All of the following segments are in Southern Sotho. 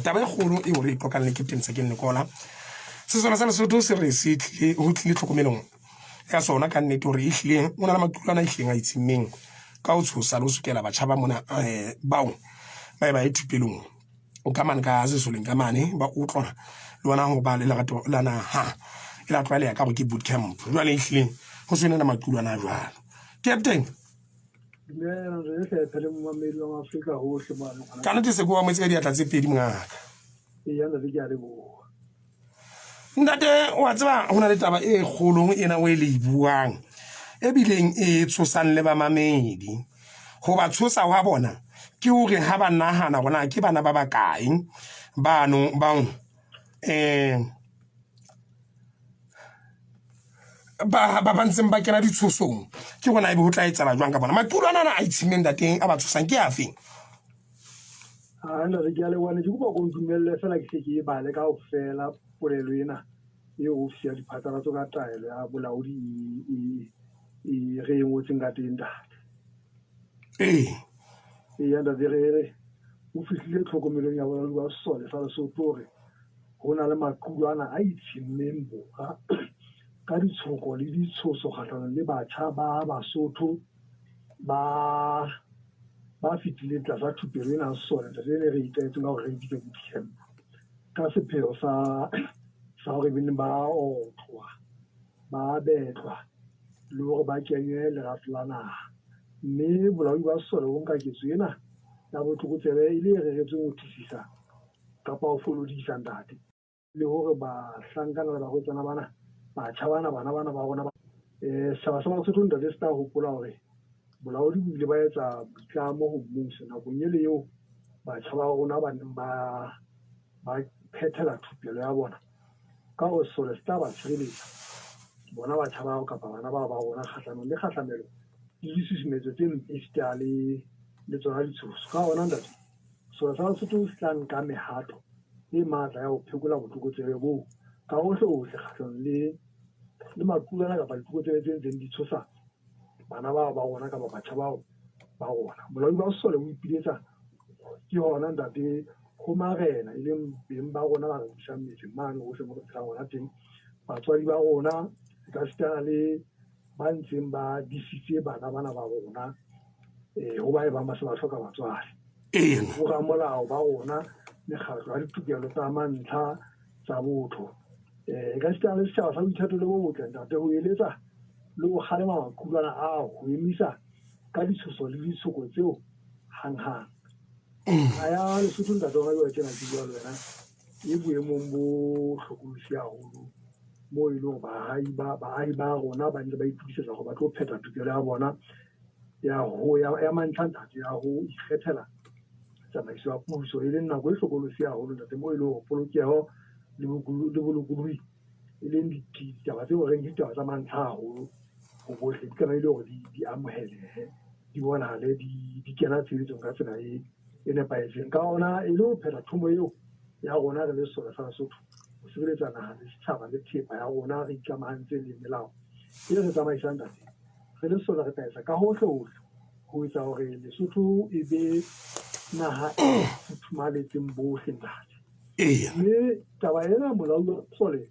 Taba e kgolo eo re e qoqang le Captain Sakeng Lekola, sesole sa Lesotho se re se tlile ho tlile tlhokomelong ya sona ka nnete hore ehlile o na le maqulwana a ihlileng a itshimmeng ka ho tshosa le ho sokela batjha ba mona bao ba e ba ye thupelong ka mane ka sesoleng ka mane ba utlwa le ona ho ba le lerato la naha e la tlwaeleha ka gore ke boot camp. Jwale ehlileng ho se na le maqulwana a jwalo. Captain, Dumela re hlephe le momamedi wa Afrika hohle mane. Ka nnete se ko ametse ka diatla tse pedi mongaka. Eya ntate ke a leboha. Ntate wa tseba ho na le taba e kgolo ena o e le e buang e bileng e tshosang le bamamedi. Ho ba tshosa hwa bona ke hore ha ba nahana hore na ke bana ba bakae bano bao ba ba ntseng ba kena ditshosong ke gona ebe ho tla etsahala jwang ka bona maqulu ana a itshimeng ntateng a ba tshosang ke afe? A ntate ke a leboha ne ke kopa ko ntumelle fela ke hle ke e bale kaofela polelo ena eo ofisi ya diphatlalatso ka taelo ya bolaodi e re e ngotseng ka teng ntate. Ee. Eya ntate re re o fihlile tlhokomelong ya bolaodi ba sesole sa Lesotho hore ho na le maqulwana a itshimmeng bora ka ditshoko le ditshoso kgahlanong le batjha ba Basotho ba ba fetileng tlasa thupelo ena ya sesole ntate e ne re itaetseng ka hore re bitse boot camp ka sepheo sa sa hore be ba otlwa ba betlwa le hore ba kenywe lerato la naha. Mme bolaodi ba sesole bo nka ketso ena ya botlokotsebe e le e reretsweng ho thisisa kapa ho folodisa ntate, le hore bahlankana le barwetsana bana, batjha bana, bana bana ba rona ba setjhaba sa Basotho ntate se tla hopola hore bolaodi bo ile ba etsa boitlamo ho mmuso nakong ele eo batjha ba rona ba neng ba ba phethela thupelo ya bona ka hore sesole se tla ba tshireletsa bona batjha bao kapa bana bao ba rona kgahlanong le kgahlamelo le disusumetso tse mpe esita le le tsona ditshoso. Ka hona ntate, Sesole sa Lesotho se tla nka mehato e matla ya ho phekola botlokotsebe boo ka hohle-hohle kgahlanong le le maqulwana kapa ditlokotsebe tse ntseng di tshosa bana bao ba rona kapa batjha bao ba rona. Bolaodi ba sesole bo ipiletsa ke hona ntate ho marena e leng beng ba rona ba re busang metseng mane hohle mo re phelang hona teng, batswadi ba rona ekasitana le ba ntseng ba disitse bana bana ba rona ho ba e bang ba se ba hloka batswadi. Boramolao ba rona, mekgatlo ya ditokelo tsa mantlha tsa botho, ekasitana le setjhaba sa boithato le bo botle ntate ho eletsa le ho kgalema maqulwana ao ho emisa ka ditshoso le ditshoko tseo hanghang. A ya Lesotho ntate wa jwale tjena ke bua le wena e boemong bo hlokolosi haholo moo e leng hore baahi ba baahi ba rona ba ntse ba itokisetsa hore ba tlo phetha tokelo ya bona ya ho ya, ya mantlha ntate ya ho ikgethela tsamaiso ya puso e leng nako e hlokolosi haholo ntate moo e leng hore polokeho le bolokolohi e leng ditaba tseo reng ke ditaba tsa mantlha haholo ho bohle di tlamehile hore di amohelehe di bonahale di kena tshebetsong ka tsela e e nepahetseng. Ka hona e le ho phetha thomo eo ya rona re le sesole sa Lesotho ho sireletsa naha le setjhaba le thepa ya rona re ikamahantseng le melao e re tsamaisang ka teng. Re le sesole re tla etsa ka hohle hohle ho etsa hore Lesotho e be naha e futhumaletseng bohle ntate. Mme taba ena molaodi wa sesole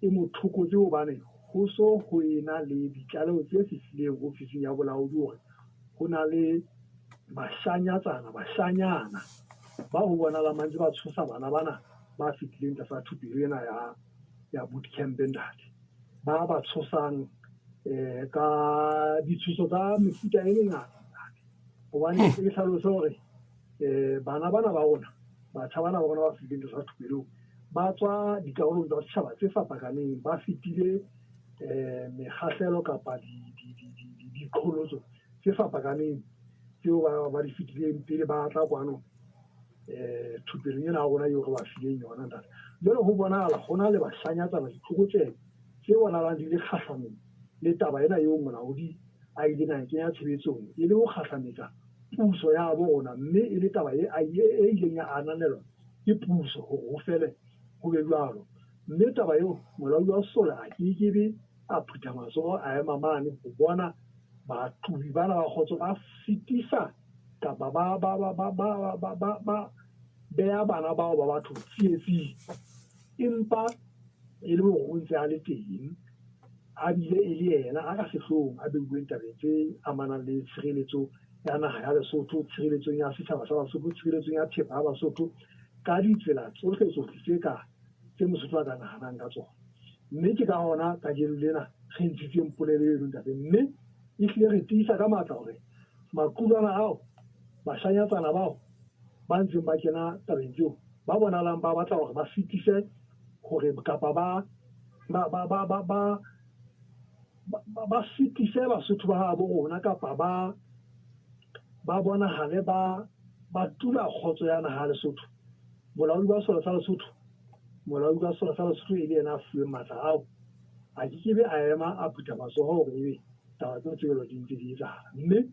e mo thokotse hobane ho so ho ena le ditlaleho tse fihlileng ofising ya bolaodi hore ho na le bashanyatsana, bashanyana ba ho bonahalang ba ntse ba tshosa bana bana ba fetileng tlasa thupelo ena ya ya boot camp ntate. Ba ba tshosang ka ditshoso tsa mefuta e mengata ntate. Hobane e hlalose hore bana bana ba rona, batjha bana ba rona ba fetileng tlasa thupelo ba tswa dikarolong tsa setjhaba tse fapakaneng, ba fetile mekgahlelo kapa diqholotso tse fapakaneng tseo ba di fetileng pele ba tla kwano thupelong ena ya rona eo re ba fileng yona ntate. Jwale ho bonahala ho na le bashanyatsana ditlokotsebe tse bonahalang di le kgahlanong le taba ena eo molaodi a ileng a e kenya tshebetsong e le ho kgahlametsa puso ya bo rona mme e le taba e ileng ya ananelwa ke puso hore ho fele ho be jwalo. Mme taba eo molaodi wa sesole a ke ke be a phutha matsoho a ema mane ho bona baqobi bana ba kgotso ba sitisa kapa ba ba ba ba ba ba ba ba. beha bana bao ba batho tsietsing, empa e le hore o ntse a le teng, a bile e le yena a ka sehloohong a beuweng tabeng tse amanang le tshireletso ya naha ya Lesotho, tshireletsong ya setjhaba sa Basotho, tshireletsong ya thepa ya Basotho ka ditsela tsohle tsohle tse ka tse Mosotho a ka nahanang ka tsona. Mme ke ka hona kajeno lena re ntshitseng polelo eno, ntate, mme ehlile re tiisa ka matla hore maqulwana ao, bashanyatsana bao ba ntseng ba kena tabeng tseo, ba bonahalang ba batla hore ba fetise hore kapa ba fetise Basotho ba habo rona kapa ba bonahale ba tula kgotso ya naha ya Lesotho. Bolaodi ba sesole sa Lesotho, molaodi wa sesole sa Lesotho e le yena a fuweng matla ao, a ke ke be a ema a phutha matsoho hore ebe taba tseo tse jwalo di ntse di etsahala. Mme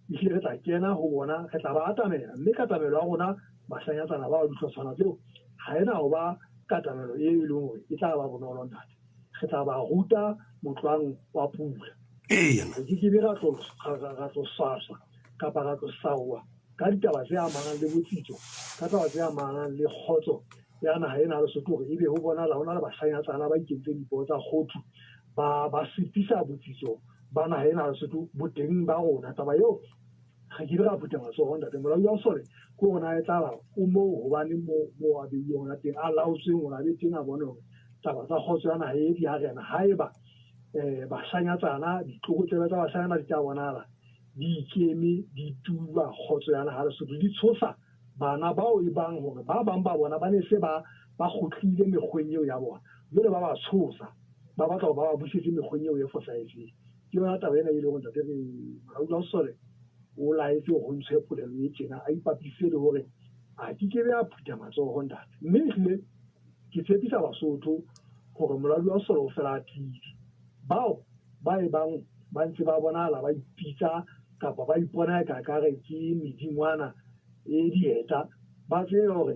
ehlile re tla kena ho bona, re tla ba atamela, mme katamelo ya rona bashanyatsana bao dihlotshwana tseo ha ena ho ba katamelo e leng hore e tla ba bonolo, ntate. Re tla ba ruta motlwang wa pula. Re ke ke be ra tlo swaswa kapa ra tlo saowa ka ditaba tse amanang le botsitso, ka taba tse amanang le kgotso ya naha ena ya Lesotho, hore ebe ho bonahala ho na le bashanyatsana ba ikentseng dipoo tsa kgothu, ba sitisa botsitso ba naha ena ya Lesotho, boteng ba rona. Taba eo re ke ra phutha matsoho, ntate. Molaodi wa sesole ke hore na e tla ba o moo hobane moo a beuweng hona teng, a laotsweng hore a be teng, a bone hore taba tsa kgotso ya naha e di a rena. Haeba bashanyatsana, ditlokotsebe tsa bashanyana di tla bonahala di ikeme, di tuba kgotso ya naha ya Lesotho, di tshosa bana bao e bang hore ba bang ba bona ba ne se ba kgutlile mekgweng eo ya bona, jwale ba ba tshosa, ba batla hore ba ba busetse mekgweng eo e fosahetseng. Ke yona taba ena e leng hore, ntate, re molaodi wa sesole o laetse hore ho ntshwe polelo e tjena, a ipapise le hore a ke ke be a phutha matsoho, ntate. Mme ehlile ke tshepisa Basotho hore molaodi wa sesole o fela a tiile. Bao ba e bang ba ntse ba bonahala ba ipitsa kapa ba ipona eka ekare ke medingwana e dieta, ba tsebe hore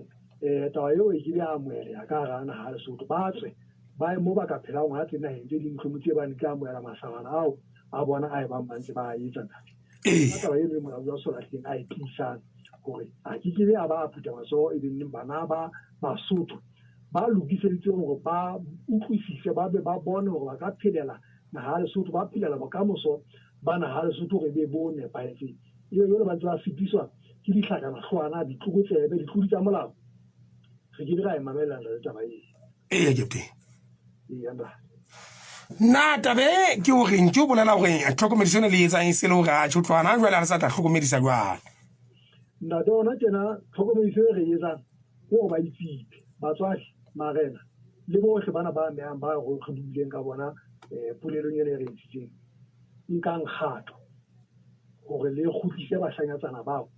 taba eo e ke be amoheleha ka hara naha ya Lesotho. Ba tswe ba ye moo ba ka phelang hona teng naheng tse ding, mohlomong tse bang di tla amohela masawana ao a bona a e bang ba ntse ba a etsa, ntate. Taba eno e molaodi wa sesole a hlileng a e tiisang hore a ke ke be a ba a phutha matsoho, e beng bana ba Basotho ba lokiseditsweng hore ba utlwisise, ba be ba bone hore ba ka phelela naha ya Lesotho, ba phelela bokamoso ba naha ya Lesotho hore e be bo nepahetseng. Ebe jwale ba ntse ba fetiswa ke dihlakanahlwana, ditlokotsebe, ditlodi tsa molao. Re ke ke ra e mamella, ntate, taba eo. Eya, captain. Eya, ntate. Na taba e ke horeng ke o bolela hore tlhokomediso ena le etsang e se le hore a tjho tlohana jwale ha re sa tla hlokomedisa jwale? Ntate, hona tjena tlhokomediso e re e etsang ke hore ba itsebe, batswadi, marena le bohle bana ba amehang ba re buileng ka bona polelong ena e re ntshitseng. Nkang kgato hore le kgutlise bashanyatsana bao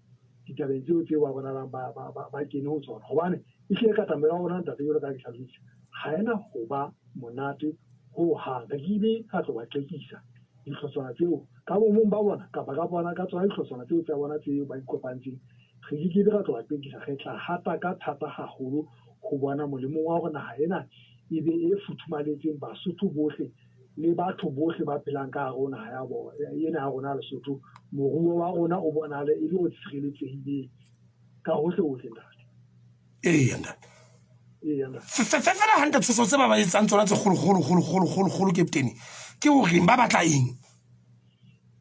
ditabeng tseo tseo ba bonahalang ba kene ho tsona. Hobane ehlile katamelo ya rona, ntate, jwalo ka ha ke hlalositse, ha ena ho ba monate hohang. Re ke be ra tlo ba qekisa dihlotshwana tseo ka bo mong ba bona kapa ka bona ka tsona dihlotshwana tseo tsa bona tseo ba ikopantseng. Re ke ke be ra tlo ba qekisa. Re tla hata ka thata haholo ho bona molemong wa hore naha ena e be e futhumaletseng Basotho bohle le batho bohle ba phelang ka hare ho naha ya bona ena ya rona ya Lesotho. Moruo wa rona o bonahale e le o tshireletsehileng ka hohle hohle, ntate. Eya, ntate. Eya, ntate. Fela hantle tshoso tse ba ba etsang tsona tse kgolo kgolo kgolo kgolo kgolo kgolo, captain, ke horeng ba batla eng?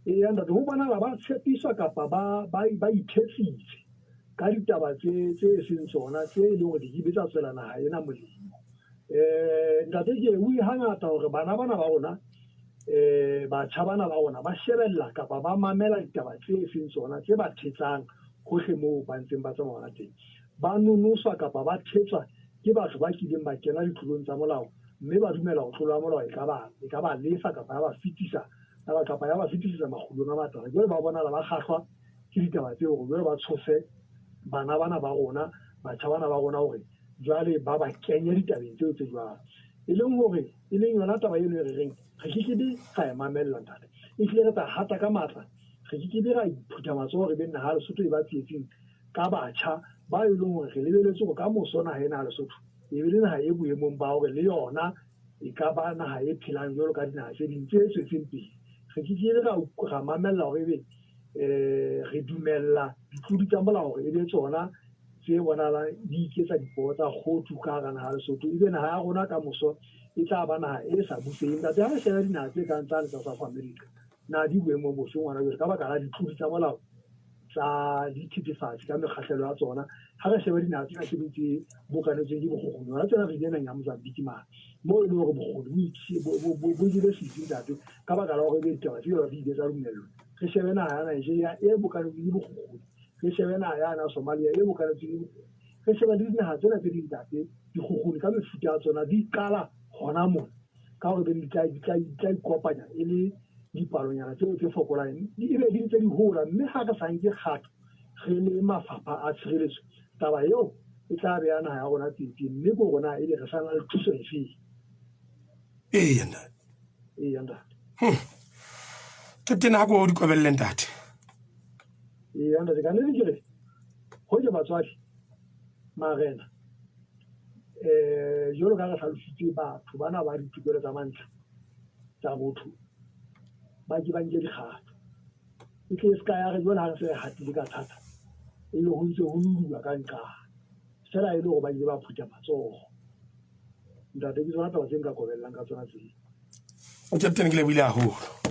Eya, ntate, ho bonahala ba tshepiswa kapa ba ithetsitse ka ditaba tse seng tsona, tse e leng hore di ke be tsa tswela naha ena molemo. Ntate, ke bue hangata hore bana bana ba rona, batjha bana ba rona ba shebella kapa ba mamela ditaba tse seng tsona, tse ba thetsang hohle moo ba ntseng ba tsamaya hona teng. Ba nonoswa kapa ba thetswa ke batho ba kileng ba kena ditlolong tsa molao, mme ba dumela hore tlolo ya molao e ka ba lefa kapa ya ba fetisa kapa ya ba fetisetsa makgulong a matala. Jwale ba bonahala ba kgahlwa ke ditaba tseo hore jwale ba tshose bana bana ba rona, batjha bana ba rona, hore jwale ba ba kenye ditabeng tseo tse jwalo. E leng hore e leng yona taba eno e re reng re ke ke be ra e mamella, ntate. Ehlile re tla hata ka matla, re ke ke be ra iphutha matsoho re be naha ya Lesotho e ba tsietsing ka batjha ba e leng hore re lebeletse hore ka moso naha ena ya Lesotho e be le naha e boemong ba hore le yona e ka ba naha e phelang jwalo ka dinaha tse ding tse tswetseng pele. Re ke ke ra mamella hore ebe re dumella ditlodi tsa molao hore e be tsona tse bonahalang di iketsa dipoo tsa kgothu ka hara naha ya Lesotho. Ebe naha ya rona ka moso e tla ba naha e sa buseheng. Ntate, ha re sheba dinaha tse kang tsane tsa South America, na di boemong bofe ngwana jwale ka baka la ditlodi tsa molao tsa dithethefatsi ka mekgahlelo ya tsona? Ha re sheba dinaha tsena tse ding tse bokanetsweng ke bokgokgoni, yona tsena re ile naheng ya Mozambique mane moo e leng hore bokgoni bo jele setsi ntate ka baka la hore ebe ditaba tse jwalo di ile tsa lumellwa. Re shebe naha ya Nigeria e bokanetsweng ke bokgokgoni, re shebe naha ya na Somalia e bokanetsweng ke bokgokgoni, re shebe le dinaha tsena tse ding ntate, dikgukguni ka mefuta ya tsona di qala hona mona ka hore be di tla ikopanya e le dipalonyana tseo tse fokolang, ebe di ntse di hola, mme ha re sa nke kgato re le mafapha a tshireletso, taba eo e tla beha naha ya rona tsietsing, mme ke hore na ebe re sa na le thuso efeng. Eya ntate. Eya ntate. Captain, ha ko di kobelle ntate. Eya ntate, ka nnete ke re hoje batswadi, marena, jwalo ka re hlalositse batho bana ba ditokelo tsa mantlha tsa botho, ba ke ba nke dikgato. E tle e se ka ya re jwale ha re se re hatile ka thata, e be ho ntse ho lulwa ka nqane feela e le hore ba ile ba phutha matsoho. Ntate, ke tsona taba tse nka kobellang ka tsona tseo. Captain, ke lebohile haholo.